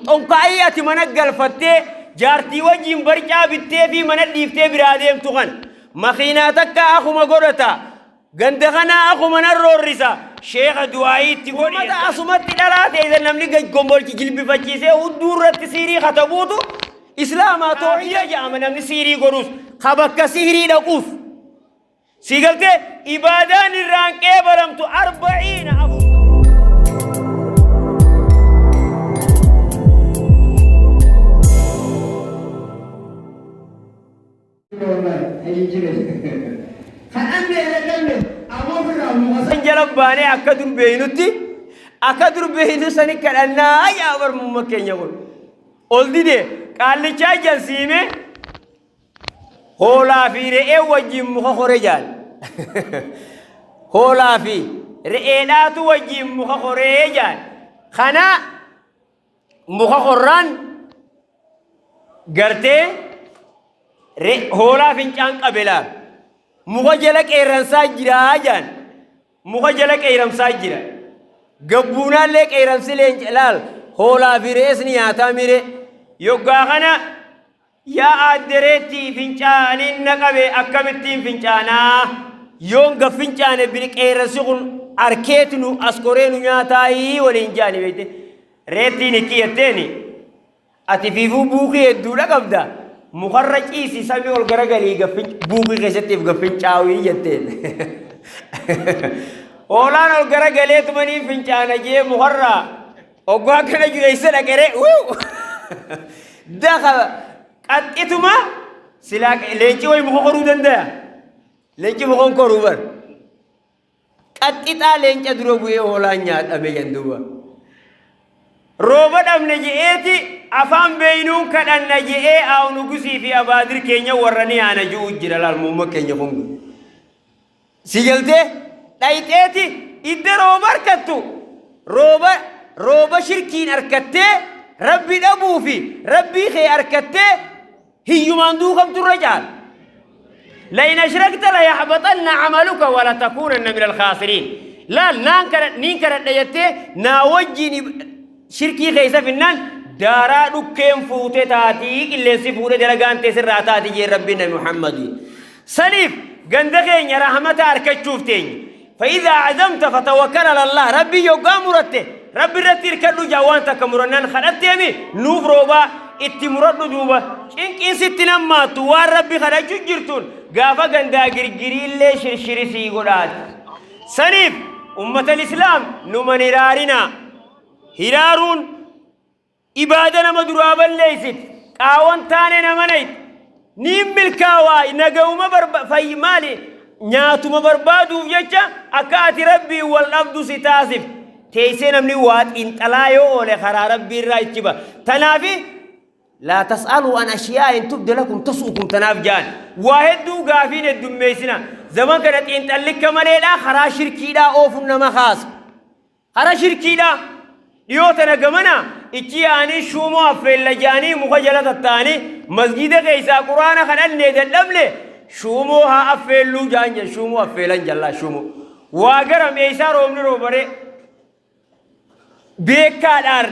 Xonkaa'ii ati mana galfattee jaartii wajjiin barcaa bittee fi mana dhiiftee biraa deemtu kana. Makiinaa takka akuma godhata. Ganda kanaa akuma nan roorrisa. Sheekha du'aayii itti godhi. Ummata asumatti dhalaa teessan namni gad gombolchi jilbifachiisee hudduu irratti siirii katabuutu Islaamaa toohida jedhama namni siirii godhuus ka bakka siirii dhaquus. Sii galtee ibaadaan irraan qeebalamtu arba'iina afur. San jala baanee akka dur beeynutti akka dur beeynu sani kadhannaa yaa bar mumma keenya kun. Ol dide qaallichaa jalsiime hoolaa fi re'ee wajjin muka kore jaal. Hoolaa fi re'eedhaatu wajjin muka koree jaal. Kana muka korraan gartee hoolaa fincaan qabe laal. Muka jala qeerransaa jiraa jaan. Muka jala qeeramsaa jira. Gabbuunaallee qeeramsi leenca laal hoolaa fi re'ees ni nyaataa mire. Yoggaa kana yaa aadde reettii fincaaniin na qabe akkamittiin fincaanaa? Yoon gad fincaane bini qeerransi kun arkeeti nu as koree nu nyaataayii waliin jaani beekte. Reettiin hikkii jetteeni. Ati fiifuu buukii hedduudha qabda. Mukarra ciisi samii ol garagalii buukii keessatti if gaffincaawii jetteen. Hoolaan ol garagalee tumanii fincaana jee mukarraa oggaa kana jiru eessa dhaqeree daka qaxxituma silaa leenci wayi muka koruu danda'a. Leenci muka hin koruu bar. Qaxxixaa leenca dura bu'ee hoolaan nyaadhame jedhan duuba. Rooba dhabne je'eeti afaan beeynuun kadhanna je'ee aawnugusii fi abaadir keenya warra ni aana ju'u jira laal muumma keenya kun. Si galtee dhayxeeti idda rooba harkattu rooba rooba shirkiin harkattee rabbi dhabuu fi rabbii kee harkattee hiyyumaan duukamtu irra caala. La'in ashrakta la yahbaxanna amaluka wa la takuunanna min alkhaasiriin. Laal naan kadha niin kadhadha jettee naa wajjiin shirkii keessa finnaan daaraa dhukkeen fuute taatii qilleensi fuudhe dalagaan tee sirraa taati jee rabbiin nabi Muhammadi. Saniif ganda keenya rahmata arkachuuf teenya. Fa'idhaa azamta fatawakkal alallah rabbii yoggaa muratte rabbi irratti hirkadhu jaa waan takka murannaan kadhatteemi nuuf roobaa itti muradhu duuba cinqiin sitti nammaattu waan rabbi kadhachu jirtuun gaafa gandaa girgiriillee shirshiri sii godhaati. Saniif ummatal islaam numan hiraarinaa hiraaruun Ibaada nama duraa balleessiti. Qaawan taane nama nayxi. Niin milkaawaa nagayuma barba fayy maali nyaatuma barbaaduuf jecha akka ati Rabbiin wal dhabdu si taasifti. Teessee namni waa xiinxalaa yoo oole karaa Rabbii irraa ichi ba. Tanaafi laa tas'aluu an ashiyaa in tubde lakum tasu'ukum tanaaf ja'an. Waa hedduu gaafiin heddummeessina. Zaman kana xiinxallikka maleedhaa karaa shirkiidhaa oofuun nama kaasa. Kara shirkiidha. Dhiyoo tana gamana ichi yaa'anii shuumoo affeella ja'anii muka jala tatta'anii masgiida keessaa quraana kadhanne dadhabne shuumoo haa affeelluu ja'an jedhan shuumoo affeelan jallaa shuumoo. Waa garam eessaa roobni roobaree beekaadhaan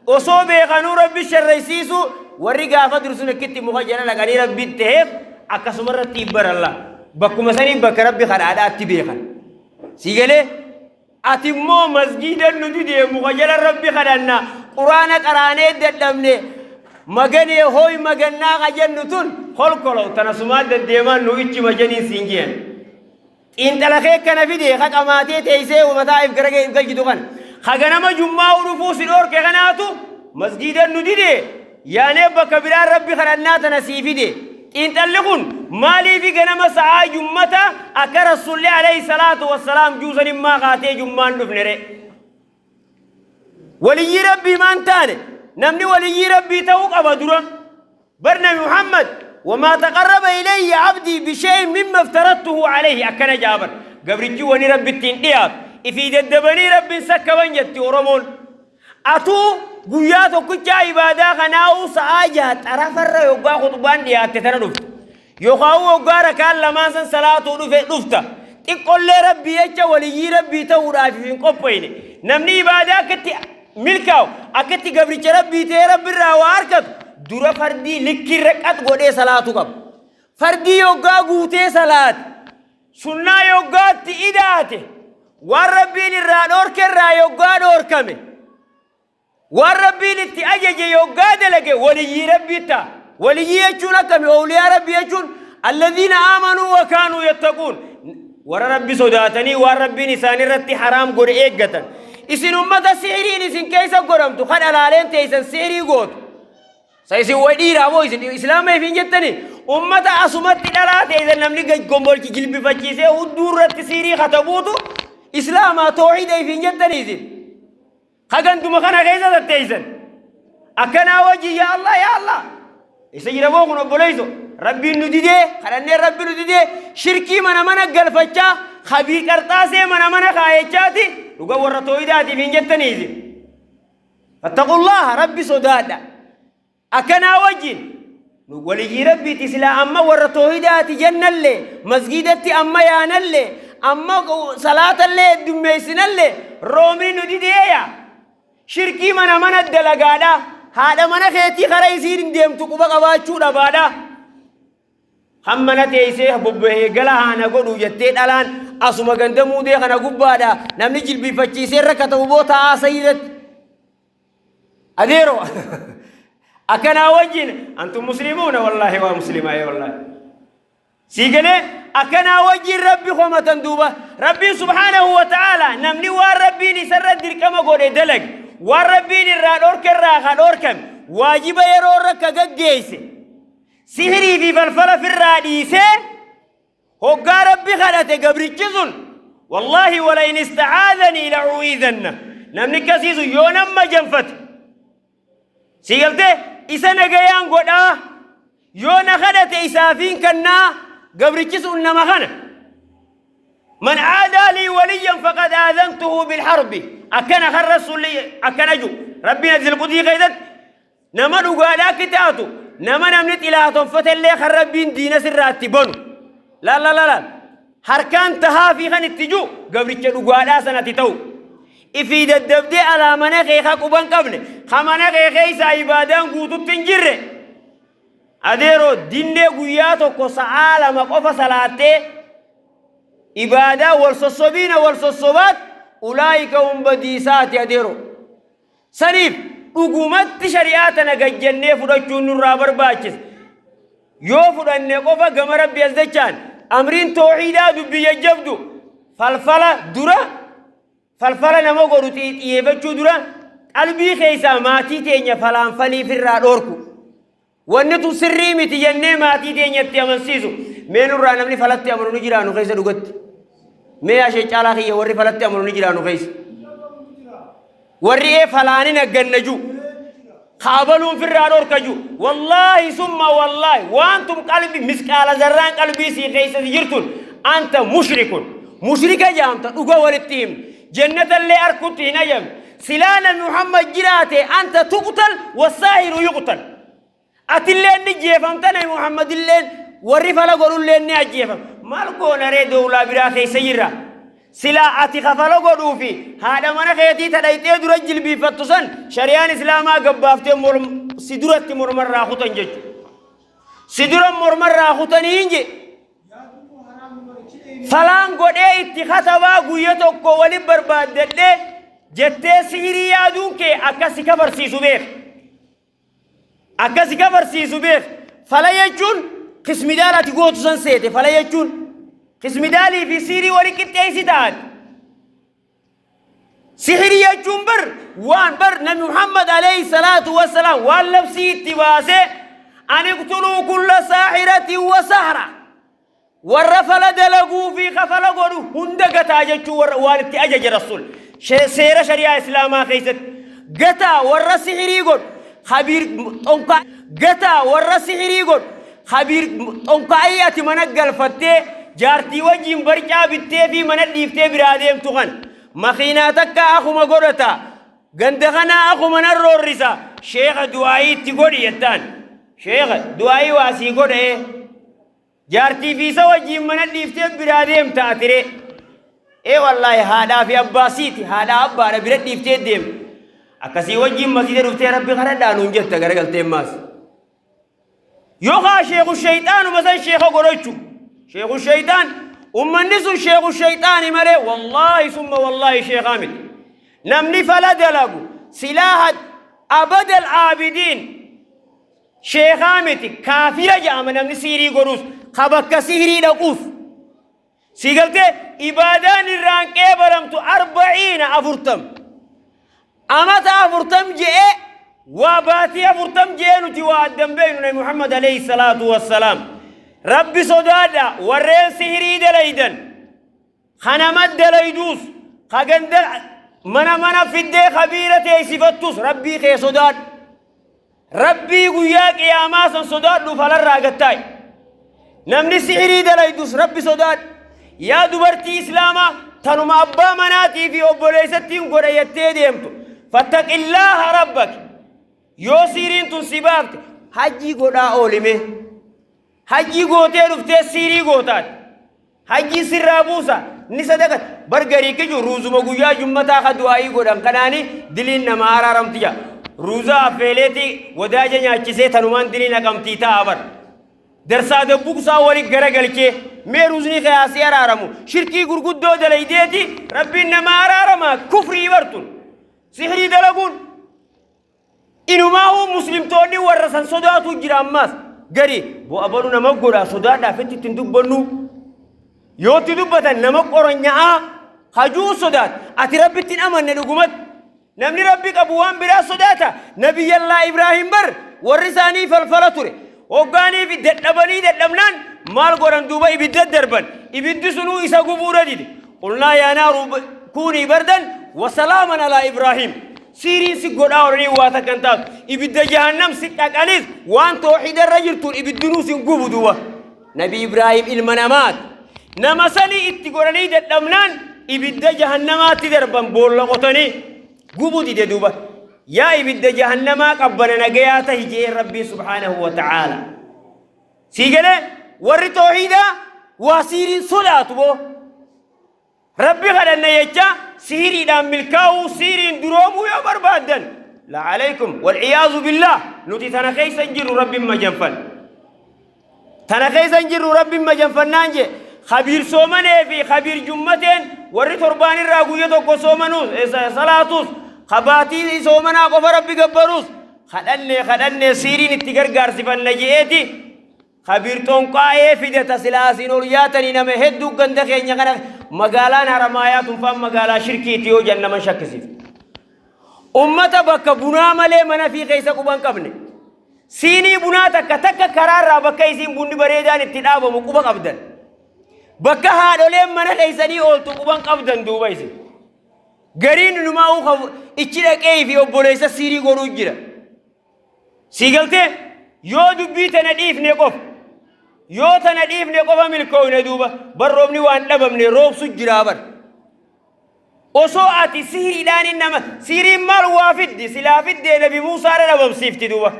osoo beekanuu rabbi sharraysiisu warri gaafa dursun akkitti muka jala dhaqanii rabbi ta'eef akkasuma irratti ibbaralla. Bakkuma sanii bakka rabbi kadhaadhaatti beekan. Si galee? Ati immoo masgiidan nu didee muka jala rabbi kadhanna quraana qaraanee dadhabne maganee hooy magannaa ka jennu tun kolkolow tana sumaa deddeemaan nu ichi majaniin siin jeen. Xiinxala kee kana fide ka qamaatee teessee mataa if gara if galchitu kana. Ka ganama jummaa dhufuu si dhoorke kanaatu masgiidan nu didee Yaanee bakka biraa Rabbi kadhannaa tana sii fide. Xiinxalli kun maaliifi ganama sa'aa jummata akka Rassulli alayhi salaatu wassalaam juusan immaa kaatee jummaan dhufne ree? Waliyyii Rabbii maan taane? Namni waliyyii Rabbii ta'uu qaba dura. Bar Nabi Muhammad wamaa taqarraba ilayya abdii bishay'in mimma iftarattuhu alayhi akkana ja'a bar. Gabrichi wani Rabbitti hin dhiyaatu. Ifii daddabanii Rabbiin sakkaban jetti Oromoon. Atuu guyyaa tokkichaa ibaadaa kanaa'uu sa'aa jaha xarafarra yoggaa khuxbaan dhiyaatte tana dhufta. Yookaa'uu yoggaa rakaan lamaan san salaatuu dhufe dhufta. Xiqqollee Rabbii jecha waliyyii Rabbii ta'uudhaaf hin qophoyne. Namni ibaadaa akkatti milkaa'u, akkatti gabricha Rabbii ta'ee Rabbirraa waa harkatu, dura fardii likkirra qax godhee salaatu qaba. Fardii yoggaa guutee salaate, sunnaa yoggaatti idaate, waan Rabbiin irraa dhoorke irraa yoggaa dhoorkame, waan Rabbiin itti ajaje yoggaa dalage waliyyii Rabbii ta'a. Waliyyii jechuun akkami? Owliyaa Rabbii jechuun alladhiina aamanuu wa kaanuu yattaquun. Warra Rabbi sodaatanii waan Rabbiin isaan irratti haraam godhe eeggatan. Isin ummata sihiriin isin keessa godhamtu kan alaaleen teessan sihirii gootu. Sa isin way dhiiraa moo isin islaama ifiin jettanii ummata asumatti dhalaa teessan namni gad gombolchi jilbifachiisee hudduu irratti sihirii katabuutu islaamaa toohida ifiin jettanii isin. Ka ganduma kana keessa tatteeysan. Akkanaa wajji yaa Allah yaa Allah. Isa jira moo kun obboleeyso. Rabbiin nu didee kadhannee Rabbi nu didee shirkii mana mana galfachaa kabii qarxaasee mana mana kaayechaati dhuga warra tooyidaatiif hin jettanii isin. Fattaqullaha Rabbi sodaadha. Akkanaa wajjin nu waliyyii Rabbiiti silaa amma warra toohidaati jennallee masgiidatti amma yaanallee amma salaatallee heddummeessinallee roomni nu dideeya. Shirkii mana mana dalagaadha. Haadha mana keetii kara isiin hin deemtu quba qabaachuu dhabaadha. Kan mana teessee bobbahee gala haana godhu jettee dhalaan asuma ganda muudee kana gubbaadha. Namni jilbiifachiisee rakkatamu boo taa'aa sayyidatti. Adeero akkanaa wajjin antum muslimuuna wallaahi waa muslimaa ee wallaahi. Sii galee akkanaa wajjin Rabbi komatan duuba Rabbiin subhaanahu wa ta'ala namni waan Rabbiin isarra dirqama godhe dalage waan Rabbiin irraa dhorke irraa ka dhorkame waajiba yeroo irra ka gaggeesse sihirii fi falfala firraa dhiisee Hoggaa Rabbi kadhate gabrichi sun wallaahi wala in ista'aadhanii la'u'iidhanna namni akkasii sun yoo nama janfate sii galtee isa nagayaan godhaa yoo na kadhate isaafiin kannaa gabrichi sun nama kana man aadaa lii waliyyan faqad aadantuhu bilharbi akkana kan rasuulli akkana ju rabbiin hadiisul qudii keessatti Nama dhugaadhaa akki taatu nama namni xilaatonfatellee kan Rabbiin diina sirraa itti banu. Laal laal laal. Harkaan tahaa fi kan itti jiru gabricha dhugaadhaa sanatti ta'u. Ifii daddabdee alaa mana kee ka quban qabne ka mana kee keessaa ibaadaan guututti hin jirre. Adeeroo dinnee guyyaa tokko sa'aa 2 qofa salaattee ibaadaa wal sossobiina wal sossobaat ulaayika hum badiisaati adeeroo. Saniif dhugumatti shari'aa tana gad jennee fudhachuun nurraa barbaachisa. Yoo fudhanne qofa gama Rabbi as dachaan amriin toohiidaa dubbii jajjabdu falfala dura falfala nama godhu xiyyeeffachuu dura qalbii keessaa maatii teenya falaanfaliif irraa dhoorku. Wanni tun sirrii miti jennee maatii teenyatti amansiisu. Mee nurraa namni falatti amanu ni jiraa nu keessa dhugatti. Mee ashee caalaa kiyya warri falatti amanu ni jiraa nu keessa. Warri ee falaanin agganna ju. Kaabaluun firraa dhorka ju. Wallaahi summa wallaahi waantum qalbii misqaala zarraan qalbii sii keessa jirtun anta mushrikun. Mushrika jaamta dhuga walitti himna. Jannatallee arkutti hin ajamne. Silaa nabi Muhammad jiraate anta tuqtal wasaahiru yuqtal. Atilleen ni jeefamta nabi Muhammadilleen warri fala godhulleen ni ajjeefama. Maal goona ree dowlaa biraa keessa jirra. Silaa ati ka fala godhuu fi haadha mana keetii ta dhayxee dura jilbiiffattu san shari'aan islaamaa gabbaaftee si duratti mormarraa kutan jechuudha. Si dura mormarraa kutanii je. Falaan godhee itti katabaa guyya tokko wali barbaaddadhee jettee sihirii yaaduun kee akka si kafarsiisu beek. Akka si kafarsiisu beek. Fala jechuun kismidaal ati gootu san seete fala jechuun kismidaalii fi sihirii wali qixxeessi taate. Sihirii jechuun bar waan bar nabi Muhammad alayhi salaatu wassalaam waan labsii itti baasee ani iqtuluu kulla saahiratin wa sahra warra fala dalaguu fi kafala godhu hunda gataa jechuu warra waan itti ajaje rasuul seera shari'aa islaamaa keessatti gataa warra sihirii godhu kabiir xonkaa gataa warra sihirii godhu kabiir xonkaa'ii ati mana galfattee jaartii wajjin barcaa bittee fi mana dhiiftee biraa deemtu kana Makiinaa takka akuma godhata. Ganda kanaa akuma nan roorrisa. Sheekha du'aayii itti godhi jettaan. Sheekha du'aayii waa sii godha ee. Jaartii fi isa wajjin mana dhiiftee biraa deemta atiree. Ee wallaahi haadhaa fi abbaa siiti haadhaa abbaadha bira dhiiftee deemta. Akkasii wajjin masjida dhuftee Rabbi kadhadhaa nuun jetta garagaltee maas. Yookaa sheekhu shayxaanuma san sheekha godhachu. Sheekhu shayxaan ummanni sun sheekhu shayxaani malee wallaahi summa wallaahi sheekhaa miti. Namni fala dalagu silaa abadal aabidiin sheekhaa miti, kaafira jedhama namni sihirii godhus ka bakka sihirii dhaquus. Sii galtee? Ibaadaan irraan qeebalamtu arba'iina afurtam. Amata afurtam je'ee waa baatii afurtam je'ee nuti waa addan beeynu Nabi Muhammad alayhi salaatu wassalaam. Rabbi sodaadha warreen sihirii dalaydan. Ka nama dalayduus ka ganda mana mana fiddee kabiira teessifattus Rabbii kee sodaadhu. Rabbii guyyaa qiyaamaa san sodaadhu falarraa gattaa'i. Namni sihirii dalaydus Rabbi sodaadhu. Yaa dubartii Islaamaa tanuma abbaa manaatii fi obboleessattiin godha jettee deemtu. Fattaqillaaha rabbak. Yoo sihiriin tun si baafte hajjii godhaa oolime. Hajjii gootee dhuftee siirii gootaati. Hajjii sirraa buusa ni sadaqa. Bar garii kiju ruuzuma guyyaa jummataa ka du'aa'ii godhan kanaani diliin namaa araaramti jaa. Ruuza affeeleeti wadaaja nyaachisee tanumaan diliin haqamtii ta'a bar. Darsaa dabbuqsaa wali garagalchee mee ruuzni kee haa si araaramu. Shirkii gurguddoo dalaydeeti Rabbiin namaa araarama kufrii bartun. Sihrii dalaguun. Inumaahuu muslimtoonni warra san sodaatu jira ammaas. Gari bu'a balu nama godha sodaadhaa fitti ittiin dubbannu. Yoo itti dubbatan nama qoronya'aa hajuu sodaat. Ati Rabbitti hin amanne dhugumatti. Namni Rabbi qabu waan biraa sodaata. Nabiyyallaa Ibraahim bar warri isaanii falfala ture. Hoggaanii fi dadhabanii dadhabnaan maal godhan duuba ibidda darban. Ibiddi sunuu isa gubuudha dide. Qulnaa yaa naaru kuunii bardan wasalaaman alaa Ibraahim. Siiriin si godhaa oolanii waa takka hin taatu. Ibidda jahannam si dhaqanis waan toohida irra jirtuun ibiddinuu sin gubu duuba. Nabi Ibraahim ilma namaati. Nama sanii itti godhanii dadhabnaan ibidda jahannamaatti darban boolla qotanii gubu dide duuba. Yaa ibidda jahannamaa qabbana nagayaa tahi je'een Rabbiin subhaanahu wa ta'aala. Sii galee warri toohidaa waa siiriin sodaatu boo. Rabbi kadhanna jecha sihiriidhaan milkaa'uu, sihiriin duroomuu yoo barbaaddan la alaykum wal'iyaazu billaah, nuti tana keessa hin jirru. Rabbin majanfan tana keessa hin jirru. Rabbin majanfannaan jee kabiir soomanee fi kabiir jummateen warri torbaan irraa guyya tokko soomanuus, salaatus, kabaatii soomanaa qofa Rabbi gabbaruus kadhannee kadhannee sihiriin itti gargaarsifanna je'eeti Kabiir xonqaa'ee fidata silaa asiin ol yaatanii nama hedduu ganda keenya kana. Magaalaan Haramaayaa tun faan magaalaa shirkiiti yoo jan nama shakkisiiftu. Ummata bakka bunaa malee mana fi keessa quba hin qabne. Siinii bunaa takka takka karaarraa bakka isiin bunni bareedaan itti dhaabamu quba qabdan. Bakka haadholeen mana keessanii ooltu quba hin qabdan duuba isin. Gariin inumaa ichi dhaqee fi obboleessa siirii godhuu jira. Sii galtee? Yoo dubbii tana dhiifne qofa. Yoo tana dhiifne qofa milkooyne duuba. Bar roobni waan dhabamne roobsu jiraa bar. Osoo ati sihiriidhaan hin nama sihiriin maal waa fiddi silaa fiddee Nabi Muusaadha dhabamsiifti duuba.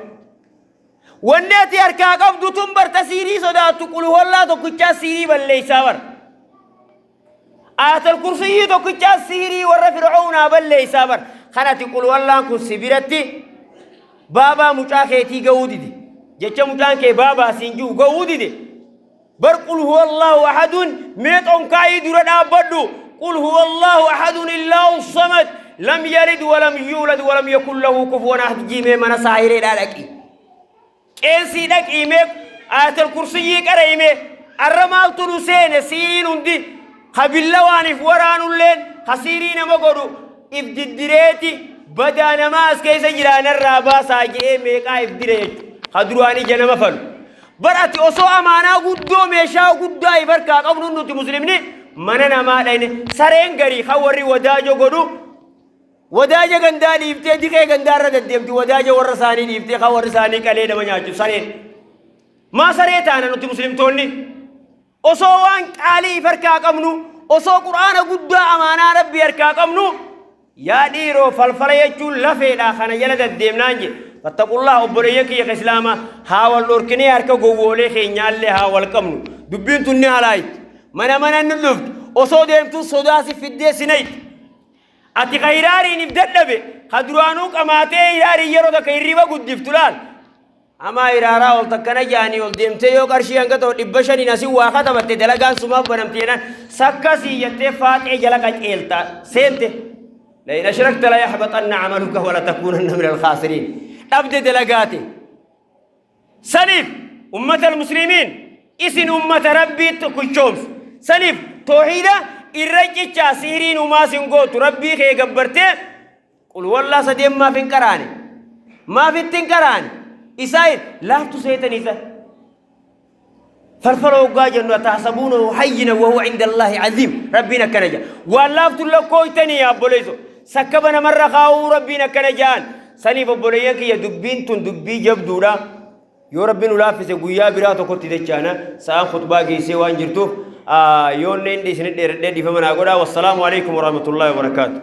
Wanni ati harkaa qabdu tun barta sihirii sodaattu qulhuwallaa tokkichaa sihirii balleessaa bar. Aayatal kursiyyii tokkichaa sihirii warra fir'oownaa balleessaa bar. Kan ati qulwallaan kun si biratti baabaa mucaa keetii ga'uu dide. Jecha mucaan kee baabaa siin jiru ga'uu dide. Bar qul huwallaahu ahadun mee xonkaayii dura dhaabbadhu. Qul huwallaahu ahadun illaahu samad lam yalid walam yuulad walam yakun lahu kufuwan ahad jiimee mana saahireedhaa dhaqi. Qeensii dhaqii mee Aayatal kursiyyii qara'i mee. Arra maaltu nu seene? Siiriin hundi ka billawaan if waraanulleen ka siirii nama godhu if diddireeti badaa namaa as keessa jiraa narraa baasaa je'ee meeqaa if dire jechu ka duraan ija nama falu. Bar ati osoo amaanaa guddoo meeshaa guddaa if harkaa qabnu nuti muslimni mana namaa dhayne sareen garii kan warri wadaajo godhu. Wadaaja gandaa dhiiftee diqee gandaa irra deddeemti. Wadaaja warra isaanii dhiiftee kan warri isaanii qalee nama nyaachu sareen. Maa saree taana nuti muslimtoonni? Osoo waan qaalii if harkaa qabnu, osoo qur'aana guddaa amaanaa Rabbii harkaa qabnu, yaa dhiiroo falfala jechuun lafeedha kana jala deddeemnaan jedhe. Fattaqullaah obboleeyyan kiyya ka islaamaa, haa wal dhorkinee harka gowwoolee keenyaallee haa wal qabnu. Dubbiin tun ni halaayti. Mana mana ni dhufti. Osoo deemtuu sodaa si fiddee si nayxi. Ati ka hiraariin if dadhabe, ka duraanuu qamaatee hiraariin yeroo takka hirriba guddiftu laal. Amaa hiraaraa ol takkana jaanii ol deemtee yoo qarshii hanga ta'u 500n asin waa katabatte dalagaan sumaaf banamti jennaan sakkasii jettee faaxee jala qaceelta seente. La'in ashrakta la yahbaxanna amaluka wa latakuunanna minal khaasiriin. Dhabde dalagaate. Saniif ummatal muslimiin isin ummata Rabbiitti kuchoomsu. Saniif toohiida irra cichaa sihiriin humaa sin gootu Rabbii kee gabbartee qul wallaa sadeen maaf hin qaraane? Maaf itti hin qaraane? Isaa laaftu seetanii isa. Falfala hoggaa jennu atahsabuunahu hayyinan wa huwa inda Allaahi aziim. Rabbiin akkana jedha. Waan laaftu lakkooytanii yaa obboleeyso. Sakkaba namarra kaa'uu Rabbiin akkana jedhaan. Saniif obboleeyyan kiyya dubbiin tun dubbii jabduudha. Yoo Rabbiin nu laaffise guyyaa biraa tokkotti dachaana. Sa'aan khutbaa geessee waan jirtuuf yoon inni isinit dheeradhee dhiifama naa godhaa. Wassalaamu alaikum warahmatullaahi wabarakaatu.